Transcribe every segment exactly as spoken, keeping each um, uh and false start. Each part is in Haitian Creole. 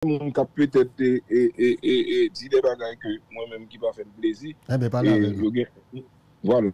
moun k ap petèt e, e, e, e, e di de bagay ke mwen menm ki pa fè m plezi. Enben, pale avè nou. Yo gen, vwala.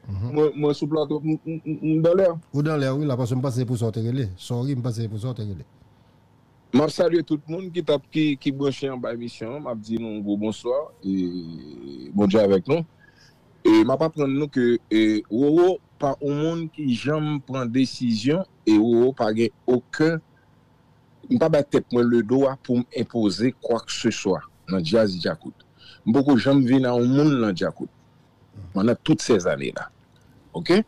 Mwen, mwen sou plato, m, m, m, m dan lè. Ou dan lè, wi, la, paske m panse se pou sa w te rele. Sorry, m panse se pou sa w te rele. M ap salye tout moun ki t ap, ki, ki branche anba emisyon an. M ap di nou gwo bonswa. E Bondye avèk nou. E m ap aprann nou ke, e, Roro pa yon moun ki janm pran desizyon. E Roro pa gen okenn, m pa bay tèt mwen le dwa pou m enpoze kwakeseswa nan djaz Djakout. M poko janm vin a yon moun nan Djakout pandan tout sèz ane la. Oke?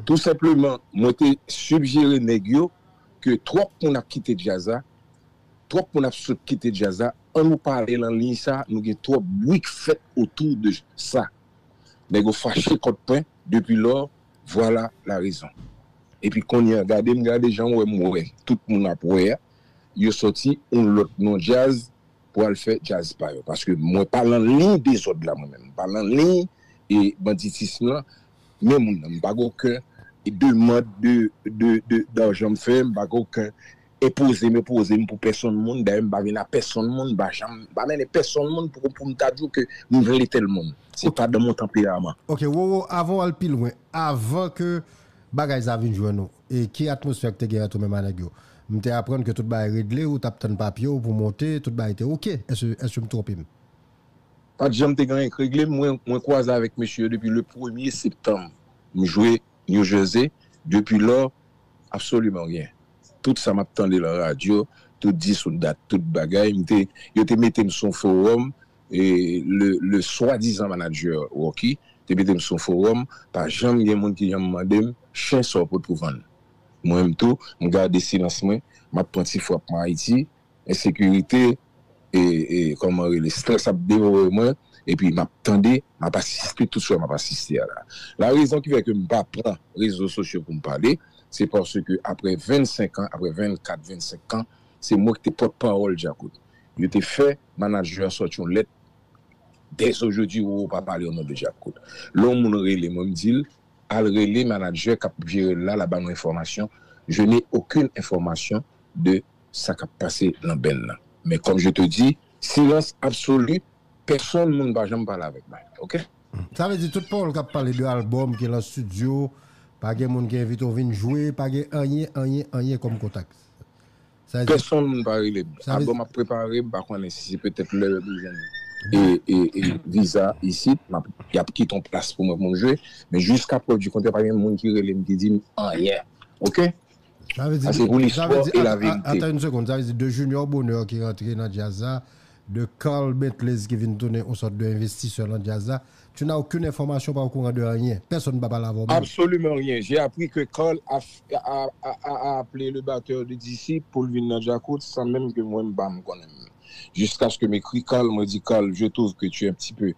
Tou senpleman, mwen te sijere nèg yo ke twòp moun ap kite djaz la, twòp moun ap sot kite djaz la, ann nou pale nan liy sa, nou gen twòp bri k fèt otou de sa. Nèg yo fache kont mwen, depi lò, vwala la rezon. Epi kounye a, gade m gade jan w wè m wè, tout moun ap wè a, yo sòti yon lòt non djaz pou al fè djaz pa yo. Paske mwen pa lan liy dezòd la mwen menm. M pa lan liy e banditism lan, men moun nan, m pa gen okenn demann de, de, de, dajan m fè, m pa gen okenn enpoze m, enpoze m pou pèsonn moun. Dayè, m pa vin a pèsonn moun, m pa janm, m pa mennen pèsonn moun pou, pou m ta di w ke m vle tèl moun. Se pa dan mon tanperaman. Ok, Roro, avan w al pi lwen, avan ke bagay sa vin jwenn ou, e ki atmosfè ki te gen ant ou menm a nèg yo? M te aprann ke tout bagay regle, ou t ap tann papye w pou monte, tout bagay te ok. Èske, èske m twonpe m? Pa t janm te gen anyen k regle m. Mwen, mwen kwaze avèk mesye yo depi le premye septanm. M jwe New Jersey. Depi lò, absoliman ryen. Tout sa m ap tande lan radyo, tout dis ou dat, tout bagay, m te, yo te mete m sou yon fowòm, e le, le swadizan manadjè Rocky te mete m sou yon fowòm, pa janm gen moun ki janm mande m, chen sa w pot pou vann. Mwen menm tou, m gade silans mwen, m ap pran ti frap mwen Ayiti, ensekirite, e, e, kòman rele, estrès ap devore mwen, epi m ap tande, m ap asiste tout sa m ap asiste a la. La rezon ki fè ke m pa pran rezo sosyo pou m pale, se paske apre vennsenk an, apre vennkat, vennsenk an, se mwen ki te pòtpawòl Djakout. Yo te fè manadjè a sòti yon lèt, dès aujourd'hui, Roro pa pale o non de Djakout. Lè yon moun rele mwen, m di l, al rele manadjè k ap jere l la, l a ba nou enfòmasyon. Je n'ai aucune information de sa k ap pase nan band nan. Men comme je te dis, silence absolu, pèsonn moun pa janm pale avèk mwen. Ok? Sa vle di tout pawòl k ap pale de albòm ki lan estidyo, pa gen moun ki envite w vin jwe, pa gen anyen, anyen, anyen kòm kontak. Sa vle di, pèsonn moun pa rele m. Sa vle di, albòm ap prepare, m pa konnen si se petèt lè yo bezwen e, e, e viza isit, m ap, y ap kite yon plas pou mwen pou m jwe. Men jiska prèv di kontrè, pa gen moun ki rele m ki di m anyen. Ok? Sa vle di, sa se pou listwa e laverite. Atan yon segonn, sa vle di de Junior Bonheur ki rantre nan djaz la, de Carl Bentley ki vin tounen yon sòt de envestisè nan djaz la. Tu n'as aucune information, pas au courant de rien. Personne pa pale avè w menm. Absolument rien. J'ai appris que Carl a, a, a, a, a appelé le batteur de D C pou l vin nan Djakout, san menm ke mwen m pa m konnen. Jusqu'à ce que m ekri Carl, mwen di, Carl, je trouve que tu es un petit peu,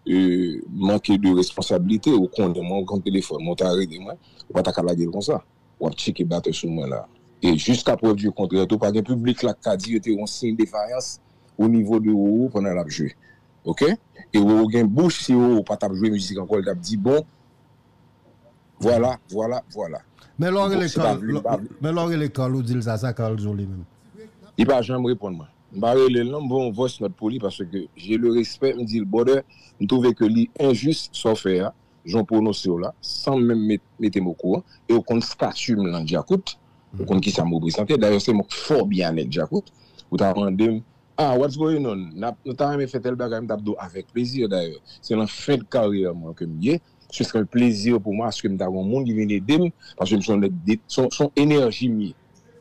euh, manqué de responsabilité. Ou konnen mwen, ou konn telefòn mwen, ou ta rele mwen, ou pa ta ka lage l konsa. W ap tcheke batè sou mwen la. E jiska prèv di kontrè tou, pa gen piblik la k ka di yo te yon siy defayans o nivo de Roro pandan l ap jwe. Ok? E Roro gen bouch, si Roro pa t ap jwe mizik ankò, li t ap di, bon, vwala, vwala, vwala. Men lè w rele Carl, men lè w rele Carl, ou di l sa, sa Carl di w li menm? Li pa janm reponn mwen. M pa rele l non, m voye yon voice note pou li paske j'ai le respect, m di l, brother, m twouve ke li enjis sa w fè a, jan w pwononse w la, san menm met, mete m okouran, e w konn stati m lan Djakout, ou konn kisa m reprezante, dayè se mwen k fò byen avèk Djakout, ou ta mande m, ah, what's going on? N ap, nou ta renmen fè tèl bagay, m t ap di w avèk plezi dayè. Se nan fen de karyè mwen ke m ye, ce serait un plaisir pour moi, aske m ta gen yon moun ki vin ede m, paske m se yon nèg de, se yon, se yon enèji m ye.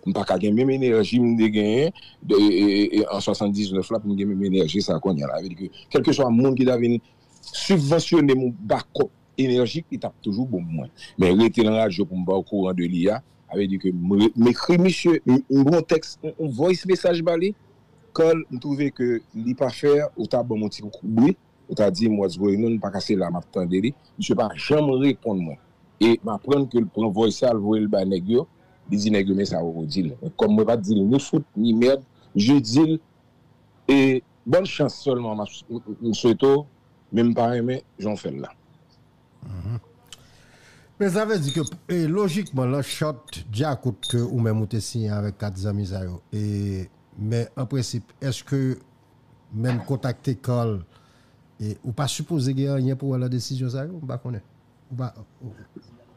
M pa ka gen menm enèji m te genyen de, e, e, e, an swasanndiznèf la pou m gen menm enèji sa kounye a la. Sa vle di ke, kèlkeswa moun ki ta vin sibvansyone m ou bakòp enèjik, li t ap toujou bon pou mwen. Men rete nan radyo pou m pa okouran de li a, sa vle di ke m re-, m ekri misye, m, m pran tèks, m, m voice mesaj ba li, Carl, m twouve ke li pa fè, ou ta ban m yon ti kou bri, ou ta di m what's going on, m pa ka se la m ap tande li. Misye pa janm reponn mwen. E m aprann ke l pran voice sa, l voye l bay nèg yo, li di nèg yo, men sa Roro di l. Men kòm mwen pa t di l ni fout, ni mèd, je di l, e bòn chans sèlman m ap, m, m, m swete w, men m pa renmen jan w fè l la. Men sa vle di ke, e, lojikman, lan chòt Djakout ke ou menm ou te siyen avèk kat zanmi sa yo, e Men an prensip, èske menm kontakte Carl, e, ou pa sipoze gen anyen pou wè nan desizyon sa yo? M pa konnen. Ou pa, ou-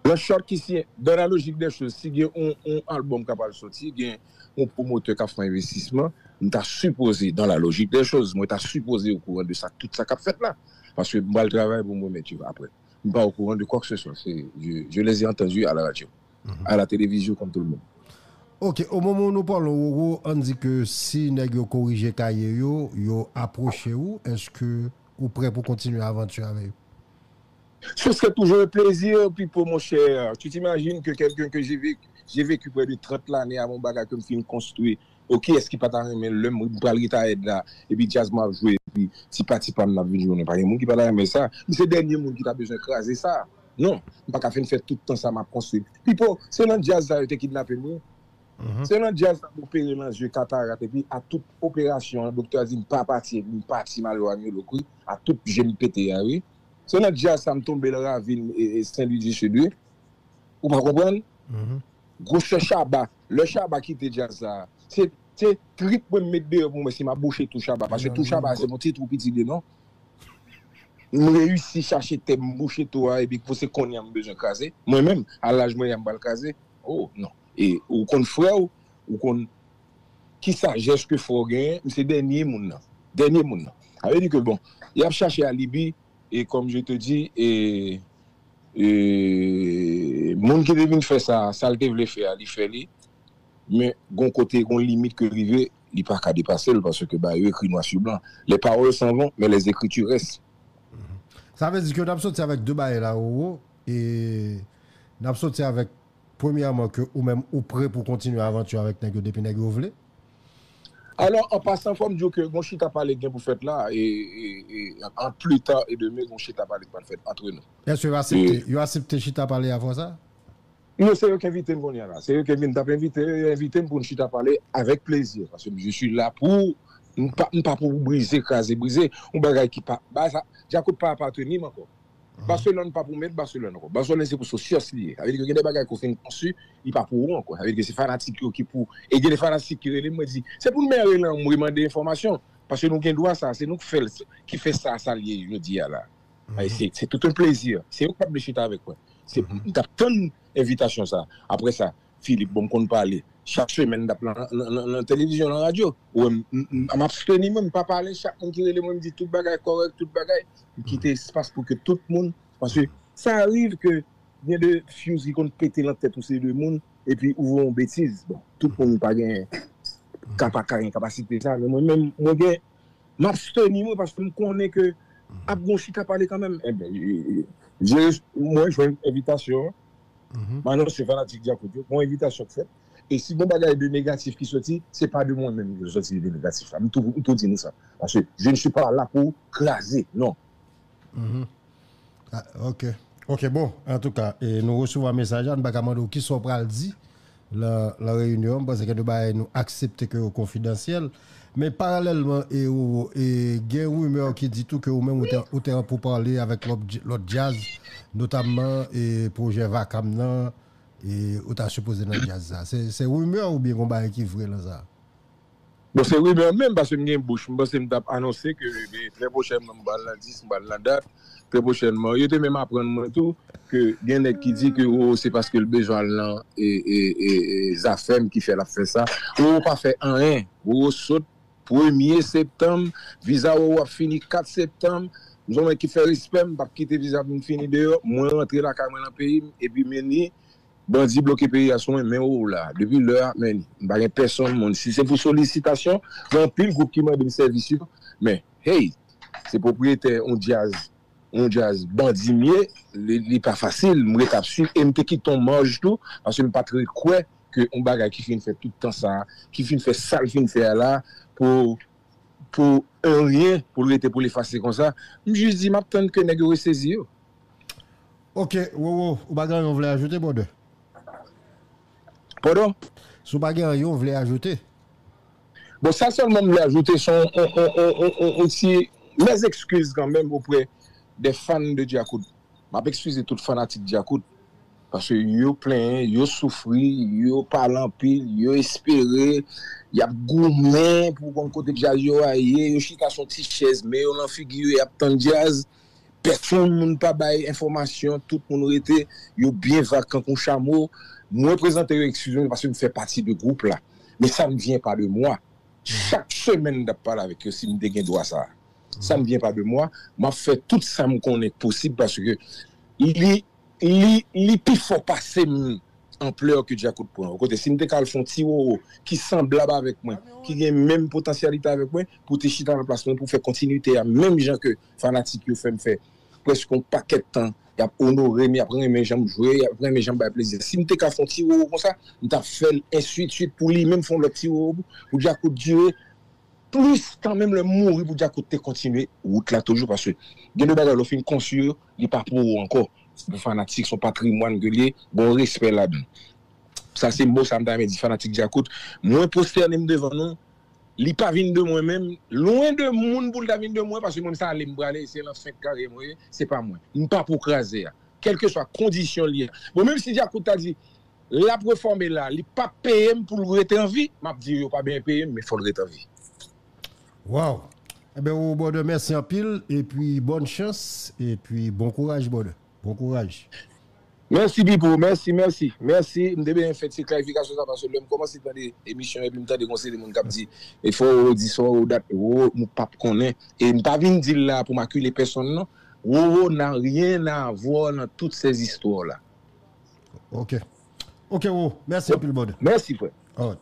Nan short ki si, dans la logique des choses, si gen yon, yon album k ap al soti, gen yon pwomotè k ap fè envestisman, m ta sipoze, dans la logique des choses, mwen ta sipoze okouran de sa, tout sa k ap fèt la. Paske m pral travay pou m remèt yo apre. M pa okouran de quoi que ce soit. Se, je, je les ai entendus à la radio, à la télévision, comme tout le monde. Ok, o moman nou pale, Roro, ann di ke si nèg yo korije kaye yo, yo apwoche ou, èske ou prè pou kontinye avanti avè yo? Ce serait toujours un plaisir, Pipo, mon cher. Tu t'imagines que quelqu'un que j'ai vécu, j'ai vécu près de trente l'année à mon bagay ke m fin konstwi. Ok, èske ki pa ta renmen lè m pral retayèd la, epi djaz m ap jwe, epi ti pati pa m n ap vin jwe, non, pa gen moun ki pa ta renmen sa. M se dènye moun ki ta bezwen kraze sa. Non, m pa ka fin fè tout tan sa m ap konstwi. Pipo, se nan djaz sa yo te kidnape m, wi. Se nan djaz sa m opere nan zye katarat, epi a tout operasyon an, doktè a di m pa pati, epi m pati m al wè Anyo Lokri, a tout je m pete a, wi. Se nan djaz sa m tonbe nan ravin e, e Sen Lwi di Sid, wi. Ou pa konprann? Gwosè Shabba, lè Shabba kite djaz sa, se, se trip mwen m met deyò pou mwen si m ap bouche tou Shabba, paske tou Shabba se yon ti twou piti de non. M reyisi chache tè m bouche tou a, epi pou se kounye a m bezwen kraze. Mwen menm, a laj mwen ya m pral kraze. Oh, non. E ou konn frè w, ou konn ki sajès ke frè w genyen, m se dènye moun nan. Dènye moun nan. Sa vle di ke, bon, y ap chache alibi, e comme je te dis, e, e moun ki te vin fè sa, sa l te vle fè a, li fè li. Men, gon kote, gon limit ke l rive, li pa ka depase l, paske ba yo ekri nwa sou blan. Les paroles s'en vont, mais les écritures restent. Sa vle di ke n ap soti avèk de bagay la, Roro, e n ap soti avèk, premyèman, ke ou menm ou prè pou kontinye avanti avèk nèg yo depi nèg yo vle. Alò, an pasan, fò m di w ke gon chita pale gen pou fèt la, e, e, e an pli ta e demen, gon chita pale k pral fèt antre nou. Èske yo aksepte, yo aksepte chita pale avè w sa? Non, se yo ki envite m kounye a la. Se yo ki vin t ap envite, yo envite m pou n chita pale avèk plezi. Paske je suis là pour, m pa, m pa pou brize, kraze, brize. Yon bagay ki pa, ba sa, Djakout pa apateni m ankò. Barcelone pa pou mèt Barcelone ankò. Barcelone se pou Socios li ye. Sa vle di ke gen de bagay ke w fin konstwi, li pa pou ou ankò. Sa vle di ke se fanatik yo ki pou, e gen de fanatik ki rele m, mwen di, se pou nou men rele anmwe mande enfòmasyon. Paske nou gen dwa sa, se nou ki fè l, ki fè sa, sa l ye jodi a la. Se, se tout un plaisir. Se yo k pa vle chita avèk mwen. Se, m t ap tann envitasyon sa. Apre sa, Philippe, bon, m konn pale. Chak semèn, m t ap nan, nan, nan, nan televizyon, nan radyo. Ou wè, m, m, m, m absteni mwen, m pa pale. Chak moun ki rele mwen, m di tout bagay kòrèk, tout bagay. M kite espas pou ke tout moun, paske sa rive ke gen de fuse ki konn pete nan tèt yon seri de moun, epi ou voye yon betiz. Bon, tout moun pa gen, ka pa ka gen kapasite sa, men mwen menm, mwen gen, m absteni mwen paske m konnen ke ap gon chita pale kanmenm. Enben, je, mwen jwenn envitasyon an, m anonse fanatik Djakout yo, gon envitasyon k fèt. E si gon bagay de negatif ki soti, se pa de mwen menm ki soti de negatif la. M tou, m tou di nou sa. Paske je ne suis pas là pou kraze, non. Ah, ok. Ok, bon, antouka, e nou resevwa mesaj la, nou pa ka mande w kisa w pral di lan, lan reyinyon an. M panse gen de bagay nou aksepte ke yo konfidansyèl. Men paralèlman, e, ou, e, gen rimè ki di tou ke ou menm ou te, ou te an poupale avèk lòt dj-, lòt djaz, notamman, e, pwojè Vakam nan, e, ou ta sipoze nan djaz sa. Se, se rimè oubyen gon bagay ki vre lan sa? Bon, se rimè menm, paske m gen bouch. M panse m t ap anonse ke, ben, trè pwochènman, m pral nan dis, m pral nan dat. Trè pwochènman. Yo te menm aprann mwen tou ke gen nèg ki di ke, oh, se paske l bezwen al nan, e, e, e, e, Zafèm ki fè l ap fè sa. Roro pa fè anyen. Roro sot premye septanm, viza Roro ap fini kat septanm. M se yon nèg ki fè respè, m p ap kite viza pou m fini deyò. Mwen rantre lakay mwen nan peyi m, epi men ni bandi bloke peyi a sou mwen, men ou la. Depi lè a, men m pa gen pèsonn moun. Si se pou solisitasyon, gen anpil gwoup ki mande m sèvis yo. Men, hey, se pwopriyetè yon djaz, yon djaz bandi m ye, li, li pa fasil, m ret ap swiv, e m te kite yon maj tou, paske m pa t ret kwè ke yon bagay ki fin fè tout tan sa, ki fin fè sa l fin fè a la, pou, pou anyen, pou l rete pou l efase konsa. M jis di, m ap tann ke nèg yo resezi yo. Ok, Roro, ou pa gen anyen w vle ajoute, brother? Padon? Si w pa gen anyen w vle ajoute? Bon, sa sèlman m vle ajoute, se yon, yon, yon, yon, yon, yon ti, mes excuses kanmenm auprès des fans de Djakout. M ap eskize tout fanatik Djakout. Paske yo plenyen, yo soufri, yo pale anpil, yo espere, y ap goumen pou konn kote djaz yo a ye, yo chita sou ti chèz, men yo nan figi yo, y ap tann djaz. Pèsonn moun pa bay enfòmasyon, tout moun rete, yo byen vag kankou chamo. Mwen prezante yo, eskize m, paske m fè pati de gwoup la. Men ça ne vient pas de moi. Chak semèn, m t ap pale avèk yo si m te gen dwa sa. Ça ne vient pas de moi. M ap fè tout sa m konnen k posib paske li, li, li pi fò pase m anplè ke Djakout pran. Kote, si m te ka al fè yon ti wowo ki sanblab avèk mwen, ki gen menm potansyalite avèk mwen, pou te chita nan plas mwen, pou fè kontinite a, menm jan ke fanatik yo fè m fè prèske yon pakèt tan, y ap onore m, y ap renmen jan m jwe, y ap renmen jan m bay plezi. Si m te ka fè yon ti wowo konsa, m t ap fè l ensuite, suite pou li menm fè yon lòt ti wowo pou, pou Djakout dire plis kanmenm lè m mouri pou Djakout te kontinye wout la toujou, paske gen de bagay lè w fin konstwi yo, li pa pou ou ankò. Se pou fanatik, se yon patrimwàn ke li ye, gen yon respè ladan. Sa se mo sa m ta renmen di fanatik Djakout. Mwen pwostène m devan nou, li pa vin de mwen menm, lwen de moun pou l ta vin de mwen, paske mwen sa ale m prale, se nan fenk karyè mwen ye, se pa mwen. M pa pou kraze a. Kèlkeswa kondisyon li ye. Bon, menm si Djakout ta di, l ap refòme la, li p ap peye m pou l rete an vi, m ap di yo pa byen peye m, men fò l rete an vi. Wow. Ebyen, Roro brother, mèsi anpil, epi bòn chans, epi bon kouraj, brother. Bon kouraj. Mèsi Pipo, mèsi, mèsi, mèsi. M te bezwen fè ti klarifikasyon sa paske lè m kòmanse tande emisyon epi m tande yon seri de moun k ap di e fò ou di sa ou dat ou m p ap konnen. E m pa vin di l la pou m akile pèsonn non. Roro n'a rien à voir nan tout ces histoires la. Ok. Ok, Roro. Mèsi anpil, brother. Mèsi frè. Alright.